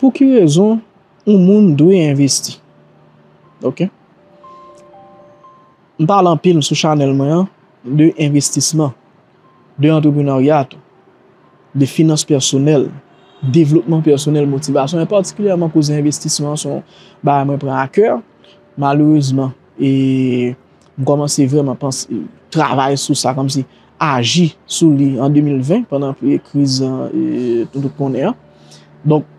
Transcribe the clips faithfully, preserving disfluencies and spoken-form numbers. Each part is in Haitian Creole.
Pou ki rezon yon moun dwe envesti? Ok. M pale anpil sou chanèl mwen an de envestisman, de antreprenarya tou, de finans pèsonèl, devlopman pèsonèl, motivasyon, men patikilyèman koze envestisman se yon bagay mwen pran a kè. Malerezman, e, m kòmanse vrèman panse, travay sou sa, kòmsi aji sou li an de mil ven, pandan kriz, e, nou tout konnen an. Donk,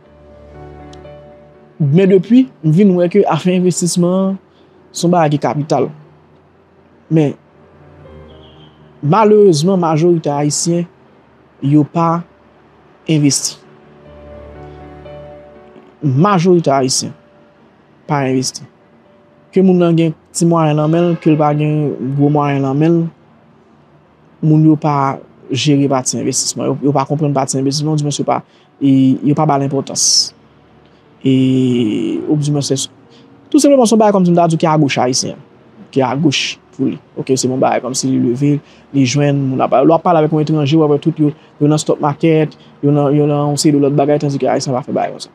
men depi, m vin wè ke afè envestisman an se yon bagay ki kapital. Men, malerezman, majorite Ayisyen, yo pa envesti. Majorite Ayisyen pa envesti. Ke moun nan gen ti mwayen nan men l, ke l pa gen gwo mwayen nan men l, moun yo pa jere pati envestisman. Yo, yo pa konprann pati envestisman, di mwen se pa e yo pa ba l enpòtans. E, ou di mwen se, tou senpleman, se yon bagay kòmsi m ta di w ki a goch ayisyen an, ki a goch pou li. Ok, se yon bagay kòmsi li leve, li jwenn, moun ap, lè w ap pale avèk yon etranje, w ap wè tout yo, yo nan stock market, yo nan, yo nan yon seri de lòt bagay, tandike ayisyen pa fè bagay konsa.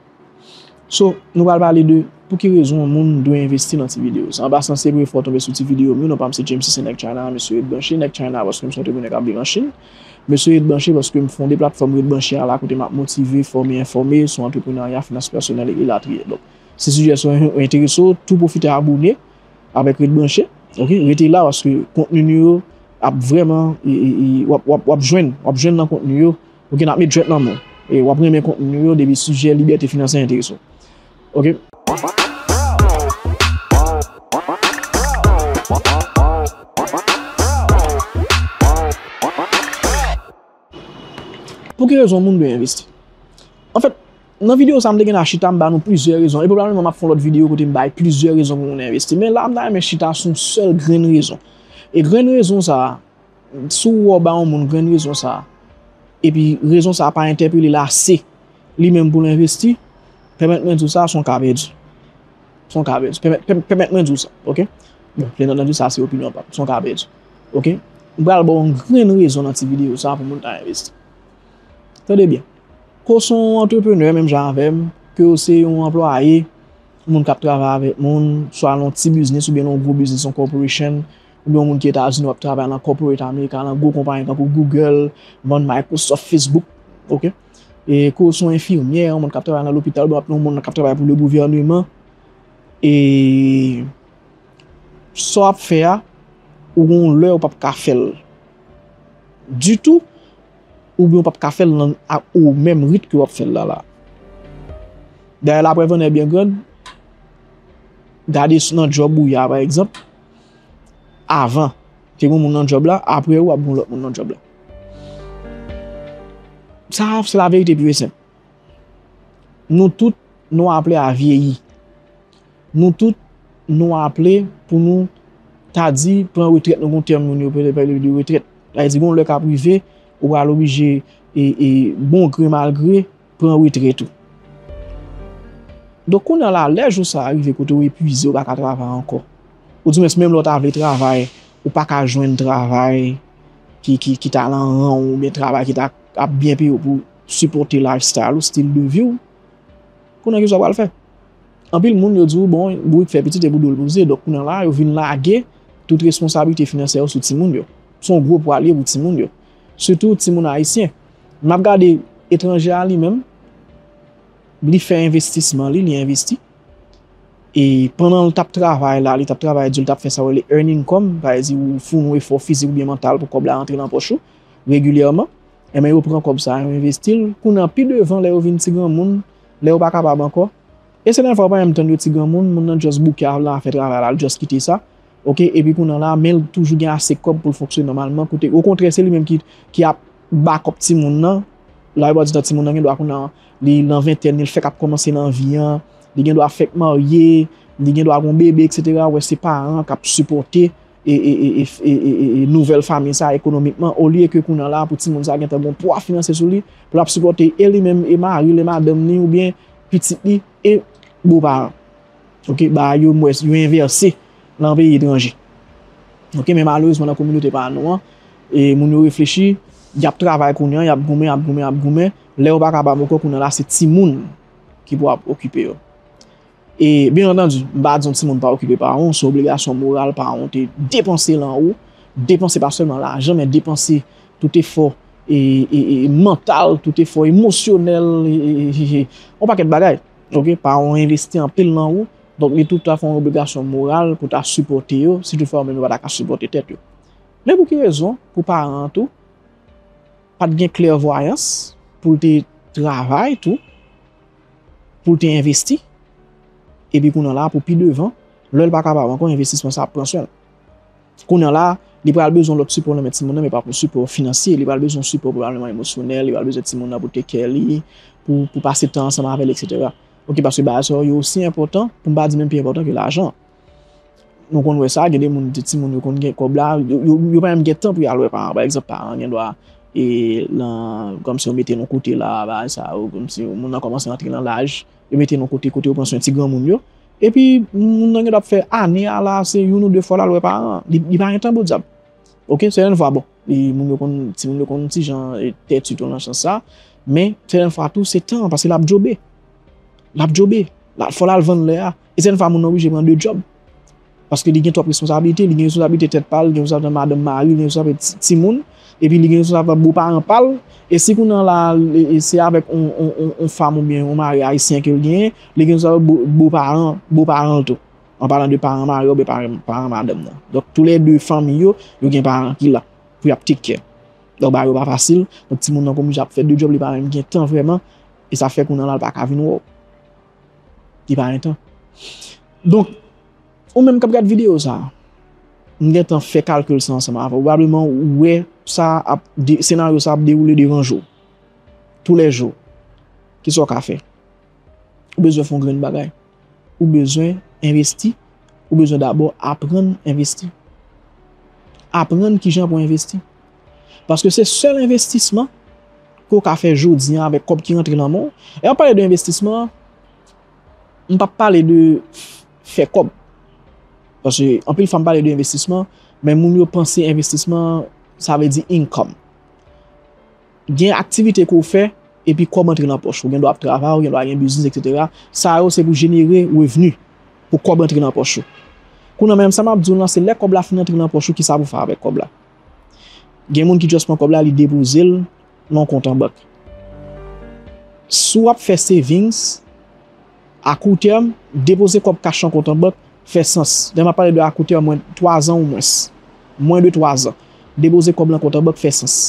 So, nou pral pale de pou ki rezon yon moun dwe envesti nan ti videyo sa. An pasan, se premye fwa w tonbe sou ti videyo m yo, non pa m se James, se Nèg China, mesye Red Branche, Nèg China, paske m se yon antreprenè k ap viv an Chin. Mesye Red Branche, paske m fonde platfòm Red Branche a la, kote m ap motive, fòme, enfòme sou antreprenarya, finans pèsonèl, e elatriye. Donk, si sijè sa yo enterese w, tou pwofite abòne avèk Red Branche. Ok, rete la, paske kontni nou yo ap vrèman, e, e, e, w ap, w ap, w ap jwenn, w ap jwenn nan kontni yo. Ok, n ap met jwèt nan men w. E w ap renmen kontni nou yo depi sijè libète finansyè enterese w. Ok? Pou ki rezon moun dwe envesti? Anfèt, nan videyo sa a, m te gen a chita, m ba nou plizyè rezon. E pwobableman, m ap fè yon lòt videyo kote m bay plizyè rezon pou moun envesti. Men la, m ta renmen chita sou yon sèl grenn rezon. E grenn rezon sa a, si w wè w ba yon moun grenn rezon sa a, epi rezon sa a pa entèpele l ase, li menm pou l envesti, pèmèt mwen di w sa, se yon ka pèdi. Se yon ka pèdi. Pèmèt, pèmèt, pèmèt mwen di w sa, ok? Bon, byen antandi, sa se opinyon pa m. Se yon ka pèdi. Ok? M pral ba w yon grenn rezon nan ti videyo sa pou moun ta envesti. Tande byen. Ke w se yon antreprenè menm jan avè m, ke w se yon anplwaye, moun k ap travay avèk moun, swa nan yon ti biznis oubyen nan yon gwo biznis, yon corporation, oubyen yon moun ki Etazini w ap travay nan corporate America, nan gwo konpayi tankou Google, bann Microsoft, Facebook, ok? E ke w se yon enfimyè, yon moun k ap travay nan lopital, oubyen w ap yon moun k ap travay pou le gouvèneman, e sa w ap fè a, ou gen yon lè ou p ap ka fè l ditou, oubyen ou p ap ka fè l nan, a, o menm rit ke w ap fè l la la. Dayè, laprèv an è byen grann, gade s-, nan djòb ou ye a, pa egzanp, avan, te gen yon moun nan djòb la, apre ou ap gen yon lòt moun nan djòb la. Sa a, se laverite pi e senp. Nou tout, nou aple a vyeyi. Nou tout, nou aple pou nou ta di pran retrèt nou, gon tèm moun yo pale de retrèt. Sa vle di, gon lè k ap rive, ou pral oblije, e, e, bon gre mal gre, pran retrèt ou. Donk, kounye a la, lè jou sa a rive kote w epwize, ou pa ka travay ankò. Oudimwens, menm lè w ta vle travay, ou pa ka jwenn travay ki, ki, ki ta nan ran w, oubyen travay ki ta ap byen peye w pou sipòte lifestyle ou, stil de vi w. Kounye a, kisa w pral fè? Anpil moun, yo di w, bon, bourik fè pitit epi do l poze. Donk, kounye a la, yo vin lage tout responsablite finansyè yo sou timoun yo. Se yon gwo pwa l ye pou timoun yo. Sitou timoun ayisyen. M ap gade etranje a li menm, li fè envestisman li, li envesti. E pandan l t ap travay la, li t ap travay di, li t ap fè sa yo rele earn income, sa vle di ou founi yon efò fizik oubyen mantal pou kòb la rantre nan pòch ou regilyèman. Enben, yo pran kòb sa, yo envesti l. Kounye a, pi devan, lè yo vin ti granmoun, lè yo pa kapab ankò, e se dènye fwa w pa menm tann yo ti granmoun, moun nan just bouke a, l nan afè travay la, l just kite sa. Ok, epi kounye a la, men l toujou gen ase kòb pou l fonksyone nòmalman. Kote, okontrè, se li menm ki, ki ap bakòp timoun nan. La, yo pa di tan timoun nan gen dwa kounye a, li nan ventèn li, l fèk ap kòmanse nan vi an, li gen dwa fèk marye, li gen dwa gon bebe, etsetera. Ou wè, se paran k ap sipòte e, e, e, e, e, e, e, e nouvèl fanmi sa a ekonomikman, olye ke kounye a la pou timoun sa a gentan gon pwa finansyè sou li, pou l ap sipòte e li menm, e mari l, e madanm li, oubyen pitit li, e boparan. Ok, bagay yo, m wè, yo envèse nan peyi etranje. Ok, men malerezman, nan kominote pa nou an, e moun yo reflechi, y ap travay kounye a, y ap goumen, y ap goumen, y ap goumen. Lè yo pa kapab ankò, kounye a la, se timoun ki pou ap okipe yo. E, byen antandi, m pa di yon timoun pa okipe paran w, se obligasyon moral paran w te depanse lan ou, depanse pa sèlman lajan, men depanse tout efò e, e, e mantal, tout efò emosyonèl, e, e, e, e, yon pakèt bagay. Ok, paran w envesti anpil nan ou, donk li toutafè yon obligasyon moral pou ta sipòte yo, si toutfwa yo menm yo pa ta ka sipòte tèt yo. Men pou ki rezon? Pou paran an tou, pa t gen klèvwayans pou l te travay tou, pou l te envesti, epi kounye a la, pou pi devan, lè l pa kapab ankò, envestisman sa ap pran swen l. Kounye a la, li pral bezwen lòt sipò nan men timoun nan, men pa pou sipò finansye, li pral bezwen sipò pwobableman emosyonèl, li pral bezwen timoun nan pou take care li, pou, pou pase tan ansanm avè l, etsetera. Ok, paske bagay sa yo osi enpòtan, pou m pa di menm pi enpòtan ke lajan. Nou konn wè sa, gen de moun, de timoun yo konn gen kòb la, yo, yo, yo pa menm gen tan pou y al wè paran. Pa egzanp, paran gen dwa, e, lan, kòmsi yo mete l yon kote la, bagay sa yo, kòmsi moun nan kòmanse antre nan laj, yo mete l yon kote, kote yo pran swen ti granmoun yo. Epi, moun nan gen dwa ap fè ane a la, se youn ou de fwa l al wè paran an. Li, li pa gen tan, podyab. Ok, sèten fwa, bon, li, moun yo konn, timoun yo konn ti jan, e, tèti tou nan sans sa. Men, sèten fwa tou, se tan, paske l ap djobe. L ap djobe. L ap, fò l al vann lè a. E sèten fwa, moun nan oblije pran de djòb. Paske li gen twòp responsablite, li gen responsablite tèt pa l, li gen responsablite madanm mari, li gen responsablite ti, timoun, epi li gen responsablite boparan pa l. E si kounye a la, e, e se avèk on, on, on, on fanm oubyen on mari ayisyen ke l genyen, li gen responsablite bo, boparan, boparan l tou. An palan de paran mari oubyen paran, paran madanm nan. Donk, toulède fanmi yo, yo gen paran ki la pou y ap take care. Donk, bagay yo pa fasil. Donk, timoun nan konn oblije ap fè de djòb, li pa menm gen tan vrèman. E sa fè kounye a la, l pa ka vin wè w. Li pa gen tan. Donk, ou menm k ap gad videyo sa a, m gentan fè kalkil sa ansanm avè w. Pwobableman, ou wè sa ap de, senaryo sa ap dewoule devan je w. Toulèjou. Kisa w ka fè? Ou bezwen fè yon grenn bagay. Ou bezwen envesti. Ou bezwen dabò aprann envesti. Aprann kijan pou envesti. Paske se sèl envestisman ke w ka fè jodi a avèk kòb ki rantre nan men w. E w ap pale de envestisman, m p ap pale de f-, fè kòb. Paske anpil fwa m pale de envestisman, men moun yo panse envestisman, sa vle di income. Gen aktivite ke w fè, epi kòb antre nan pòch ou. Gen dwa ap travay, ou gen dwa gen biznis, etsetera. Sa yo, se pou jenere revni, pou kòb antre nan pòch ou. Kounye a menm sa m ap di w lan, se lè kòb la fin antre nan pòch ou, kisa pou fè avèk kòb la? Gen moun ki just pran kòb la, li depoze l nan yon kont an bank. Si w ap fè savings, a kou tèm, depoze kòb kach nan kont an bank fè sans. Lè m ap pale de a kou tèm, mwen, twa zan ou mwens. Mwen de twa zan. Depoze kòb nan kont an bank fè sans.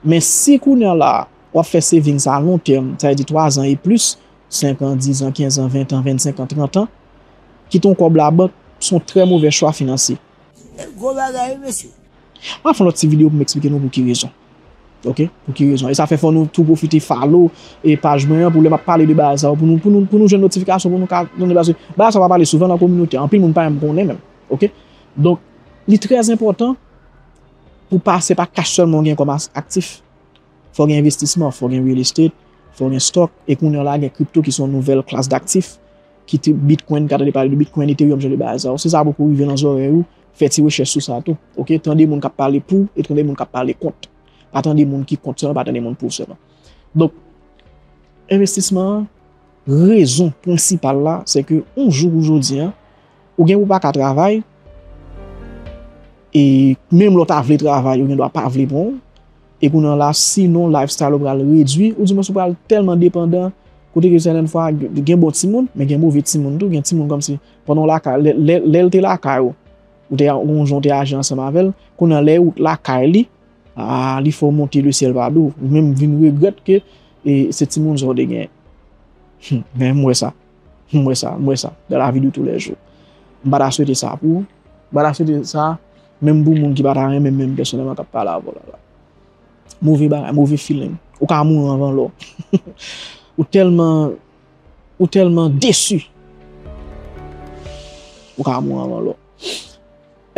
Men si kounye a la, w ap fè savings a lon tèm, sa vle di twa zan e plis, senk an, dis an, kenz an, ven an, vennsenk an, trant an, kite yon kòb labank, se yon trè movè chwa finansye. Gwo bagay, wi, mesye. M ap fè yon lòt ti videyo pou m eksplike nou pou ki rezon. Ok? Pou ki rezon. E sa fè fò nou tou pwofite follow e paj mwen an pou lè m ap pale de bagay sa yo, pou nou, pou nou, pou nou jwenn notifikasyon, pou nou ka tande, paske bagay sa yo pa pale souvan nan kominote. Anpil moun pa menm konnen menm. Ok? Donk, li trè enpòtan pou pase pa kach sèlman ou gen kòm as-, aktif. Fò gen envestisman, fò gen real estate, fò gen stock, e kounye a la gen crypto ki se yon nouvèl klas daktif, ki te Bitcoin, ka tande pale de Bitcoin, Ethereum, jan de bagay sa yo. Si sa poko rive nan zòrèy ou, fè ti rechèch sou sa tou. Ok, tande moun k ap pale pou, e tande moun k ap pale kont. Pa tande moun ki kont sèlman, pa tande moun pou sèlman. Donk, envestisman an, rezon prensipal la, se ke yon jou kou jodi a, ou gen pou pa ka travay, e menm lè w ta vle travay, ou gen dwa pa vle pran w. E kounye a la, sinon, lifestyle ou pral redui, ou di mwen ou pral tèlman depandan, kote ke sèten fwa, gen bon timoun, men gen move timoun tou, gen timoun kòmsi, pandan w lakay, lè, lè, lè l te lakay ou, ou te, yon jan w te aji ansanm avè l, kounye a lè ou lakay li, ah, li fè w monte le syèl pa do, ou menm vin regrèt ke, e, se timoun sa w te genyen. Hmm, men m wè sa. M wè sa, m wè sa, dans la vie de tous les jours. M pa ta swete sa pou ou. M pa ta swete sa, menm pou moun ki pa ta renmen m menm pèsonèlman k ap pale avè w la, la. Move bagay, move feeling. Ou ka mouri anvan lè w. Ou tèlman, ou tèlman desi. Ou ka mouri anvan lè w.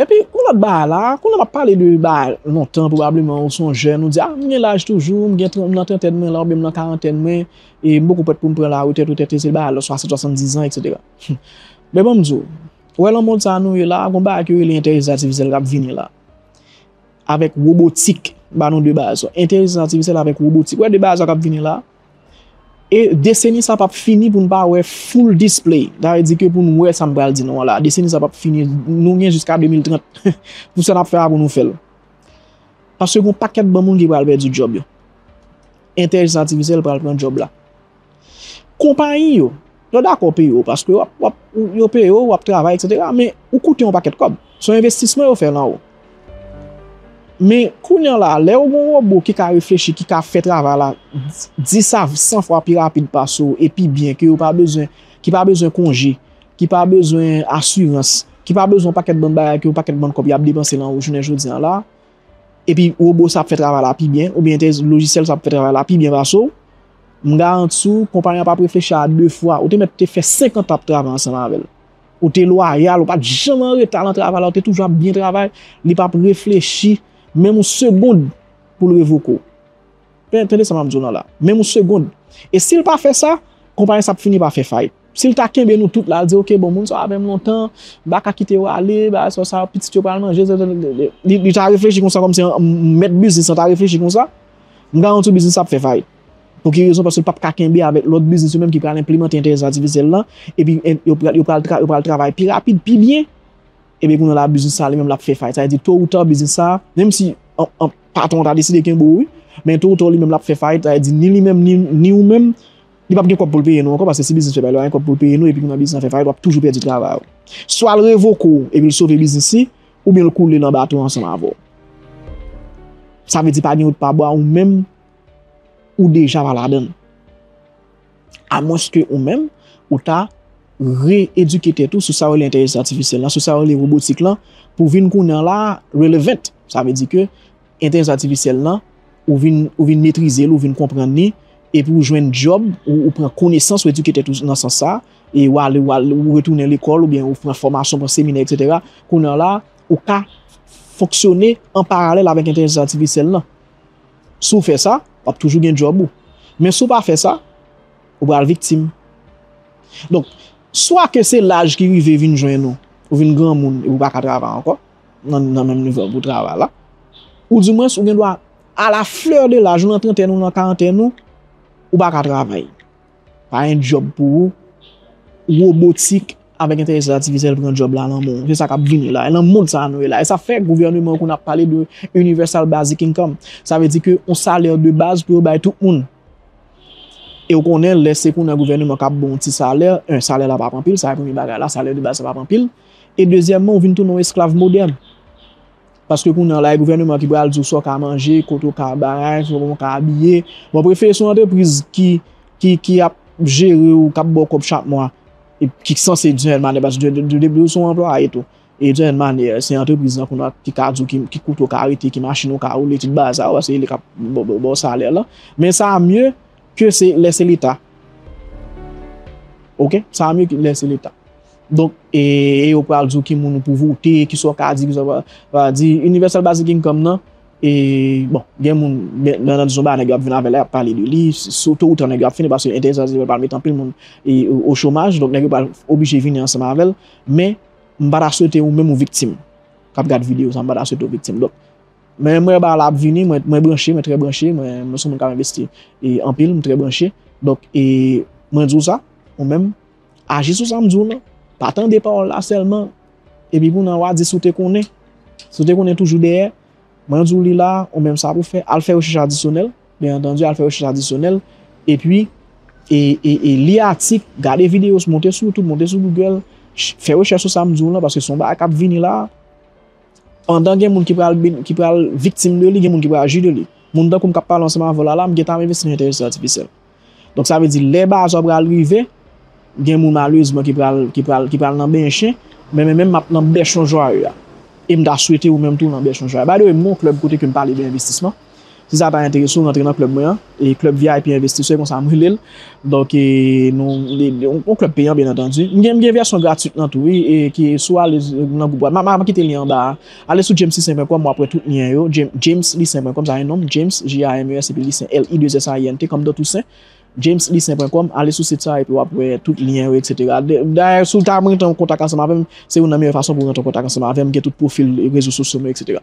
Epi, yon lòt bagay la, kounye a m ap pale de bagay lontan, pwobableman, ou se yon jèn, ou di, ah, m gen laj toujou, m gen tran-, m nan trantèn mwen la, oubyen m nan karantèn mwen, e m poko prèt pou m pran larèt, retèt, se bagay la, swasant, swasanndiz an, etsetera. Men ban m di w, ou wè nan mond sa a nou ye la, gon bagay ki rele entèlijans atifisyèl k ap vini la. Avèk wobotik, ba nou de bagay sa. Entèlijans atifisyèl avèk wobotik. Ou wè de bagay sa k ap vini la, E deseni sa p ap fini pou n pa wè full display. Sa vle di ke pou n wè sa m pral di nou an la. Deseni sa p ap fini. Nou gen jiska de mil trant pou sa n ap fè a pou nou fè l. Paske gen yon pakèt bann moun ki pral pèdi djòb yo. Entèlijans atifisyèl pral pran djòb la. Konpayi yo, yo dakò peye w paske w ap, w ap, yo peye w, w ap travay, etsetera. Men ou koute yon pakèt kòb. Se yon envestisman yo fè nan ou. Men kounye a la, lè ou gen yon wobo ki ka reflechi, ki ka fè travay la dis a san fwa pi rapid pase w e pi byen, ke yo pa bezwen, ki pa bezwen konje, ki pa bezwen asirans, ki pa bezwen yon pakèt bann bagay, ke yon pakèt bann kòb y ap depanse nan ou jounen jodi a la, epi wobo sa ap fè travay la pi byen, oubyen entèlijans lojisyèl sa ap fè travay la pi byen pase w, m garanti w, konpayi an p ap reflechi a de fwa. Ou te mèt te fè senkant an ap travay ansanm avè l. Ou te lwayal, ou pa t janm an reta nan travay la, ou te toujou ap byen travay, li p ap reflechi menm yon segonn pou l revoke w. Tande sa m ap di w la la. Menm yon segonn. E si l pa fè sa, konpayi sa ap fini pa fè fayit. Si l ta kenbe nou tout la, l di, "Ok, bon, moun sa avè m lontan, m pa ka kite yo ale, bagay sa, sa, pitit yo pral manje," li, li ta reflechi konsa, kòmsi mèt biznis lan ta reflechi konsa, m garanti w biznis la ap fè fayit. Pou ki rezon? Paske l p ap ka kenbe avèk lòt biznis yo menm ki pral enplimante entèlijans atifisyèl lan, epi en- yo pral, yo pral, tra- yo pral travay pi rapid, pi byen, epi kounye a la biznis sa li menm l ap fè fayit. Sa vle di, to ou ta, biznis sa, menm si an, an, patwon ta deside kenbe w, wi, men to ou ta li menm l ap fè fayit. Sa vle di, ni li menm, ni, ni ou menm, li p ap gen kòb pou l peye nou ankò, paske si biznis fè fayit, li pa gen kòb pou l peye nou, epi kounye a biznis lan fè fayit, w ap toujou pèdi travay ou. Swa l revoke w, epi l sove biznis li, oubyen l koule nan bato ansanm avè w. Sa vle di, pa gen wout pa bwa, ou menm, ou deja pa ladan l. Amwenske ou menm, ou ta re-edike tèt ou sou sa yo rele entèlijans atifisyèl lan, sou sa yo rele wobotik lan, pou vin kounye a la relevant. Sa vle di ke entèlijans atifisyèl lan, ou vin, ou vin metrize l, ou vin konprann li, epi ou jwenn djòb, ou, ou pran konesans, ou edike tèt ou nan sans sa, e ou ale, ou al, ou retounen lekòl, oubyen ou pran fòmasyon, pran seminè, etsetera. Kounye a la, ou ka fonksyone an paralèl avèk entèlijans atifisyèl lan. Si w fè sa, w ap toujou gen djòb ou. Men si w pa fè sa, ou pral viktim. Donk, swa ke se laj ki rive vin jwenn ou, ou vin granmoun, epi ou pa ka travay ankò, nan, nan menm nivo pou w travay la. Ou dimwens, ou gen dwa, a la fleur de l'âge, ou nan trantèn, ou nan karantèn ou, ou pa ka travay. Pa gen djòb pou ou. Wobotik avèk entèlijans atifisyèl pran djòb la nan men w. Se sa k ap vini la. E nan mond sa a nou ye la. E sa fè gouvèneman an kounye a ap pale de universal basic income. Sa vle di ke yon salè de baz pou yo bay tout moun. E w konnen, lè se kounye a gouvèneman k ap ba w yon ti salè, en, salè la p ap anpil, sa se premye bagay la, salè de baz la p ap anpil. E dezyèmman, ou vin tounen yon esklav modèn. Paske kounye a la, e gouvèneman ki pral di w sa w ka manje, kote w ka bay, sa w ka abiye. Bon, prefere se yon antrepriz ki, ki, ki ap jere w, k ap ba w kòb chak mwa, e ki sanse di yon sèl manyè, paske de, de, de, de, se yon anplwaye tou. E di yon sèl manyè, se antrepriz lan kounye a ki ka di w ki, ki kote w ka rete, ki machin ou ka woule, tout bagay sa yo, paske se li k ap ba, ba, ba w salè lan. Men sa mye ke se lè se Leta. Oke? Sa mye ke lè se Leta. Donk, e, e yo pral di w ki moun ou pou vote, kisa w ka di, kisa w pa, pa di. Universal Basic Income nan, e, bon, gen moun, byen, byen antandi, se yon bagay nèg yo ap vin avè l la, y ap pale de li, s- to ou ta nèg yo ap fini, paske entèlijans atifisyèl pral mete anpil moun e, o, o chomaj, donk nèg yo pral oblije vini ansanm avè l, men m pa ta swete ou menm ou viktim, k ap gad videyo sa, m pa ta swete ou viktim. Donk, men mwen ba la ap vini, mwen, mwen branche, mwen trè branche, mwen, mwen se yon moun k ap envesti e, anpil, mwen trè branche. Donk, e, mwen di w sa, ou menm, aji sou sa m di w lan. Pa tande pawòl la sèlman, epi kounye a w a di si w te konnen. Si w te konnen toujou dèyè, mwen di w li la, ou menm sa pou fè, al fè rechèch adisyonèl, byen antandi, al fè rechèch adisyonèl, epi, e, e, e li atik, gade videyo, monte sou YouTube, monte sou Google, ch- fè rechèch sou sa m di w lan, paske se yon bagay k ap vini la, pandan gen moun ki pral ben- ki pral viktim de li, gen moun ki pral ji de li. Moun tankou m k ap pale ansanm avè w la, la, m gentan ap envesti nan entèlijans atifisyèl. Donk, sa vle di, lè baz ou pral rive, gen moun malerezman ki pral, ki pral, ki pral nan benyen chen, men mwen menm m ap nan bèchon jwaye a. E m ta swete ou menm tou nan bèchon jwaye a. By the way, m gen yon klèb kote ke m pale de envestisman. Si sa ta enterese w, rantre nan klèb mwen an, e klèb V I P envestisè, konsa m rele l. Donk, e, nou, li, li, yon, yon klèb peyan, byen antandi. M gen, m gen vèsyon gratwit lan tou, wi, e ki, si w ale nan gwoup WhatsApp, m a, m a kite lyen anba a. Ale sou james lissaint pwen kòm, w ap wè tout lyen yo. James, james lissaint pwen kòm, sa se non m, James, J A M E S, epi Lissaint, L I deux S A I N T, comme dans Toussaint. james lissaint pwen kòm, ale sou sit sa, epi w ap wè tout lyen yo, etsetera. De- Dayè, si w ta renmen an kontak ansanm avè m, se youn nan meyè fason pou w rantre an kontak ansanm avè m, m gen tout pwofil rezo sosyo mwen, etsetera.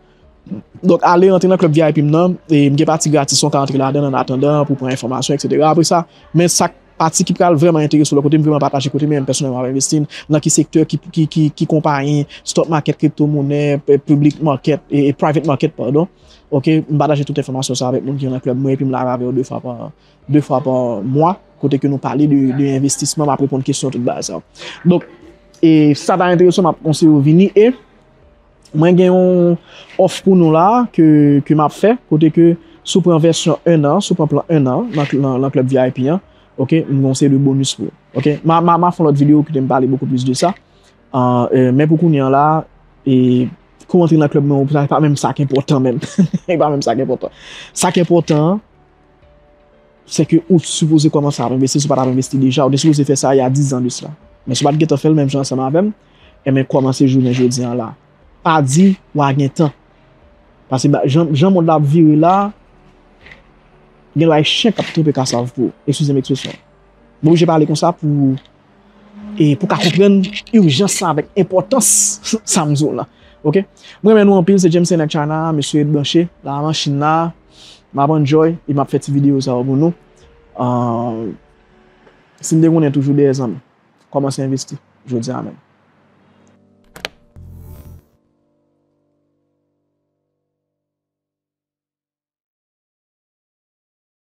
Donk, ale rantre nan klèb V I P m nan, e m gen pati gratis, ou ka rantre ladan l an atandan pou pran enfòmasyon, et cetera. Apre sa, men sa k pati ki pral vrèman enterese w lòt kote, m vrèman pataje kote m ye, m pèsonèlman ap envesti, nan ki sektè, ki, ki, ki, ki konpayi, stock market, kripto monè, p-, public market, e, e private market, padon. Ok, m pataje tout enfòmasyon sa avèk moun ki nan klèb mwen, epi m live avè yo de fwa pa, de fwa pa mwa, kote ke nou pale de, de envestisman, m ap reponn kesyon tout bagay sa. Donk, e sa ta enterese w, m ap konseye w vini, e mwen gen yon òf pou nou la ke, ke m ap fè, kote ke si w pran vèsyon en an, si w pran plan en an nan, nan, nan klèb V I P an, ok, m gen yon seri de bonus pou ou. Ok, m a, m a, m a fè yon lòt videyo kote m pale bokou plis de sa. Ah, eh, men pou kounye an la, e, kou w antre nan klèb mwen, sa pa menm sa k enpòtan menm. E pa menm sa k enpòtan. Sa k enpòtan an, se ke ou sipoze kòmanse ap envesti, si w pa t ap envesti deja, ou te sipoze fè sa y a diz an de sila. Men si w pa t gentan fè l menm jan ansanm avè m, enben kòmanse jounen jodi an la. Pa di w a gen tan. Paske ba, jan, jan mond la ap vire la, gen lwa chen k ap twoupe kasav pou ou. Eskize m ekspresyon an. M oblije pale konsa pou, e, pou ka konprann ijans lan avèk enpòtans sa m di w lan. Ok? Mwen renmen nou anpil, se James Nèg China, mesye ret branche, la nan Chin la, m ap enjoy, e m ap fè ti videyo sa yo pou nou. Ah, si m te konnen toujou dèyè zanmi, kòmanse envesti, jodi a menm.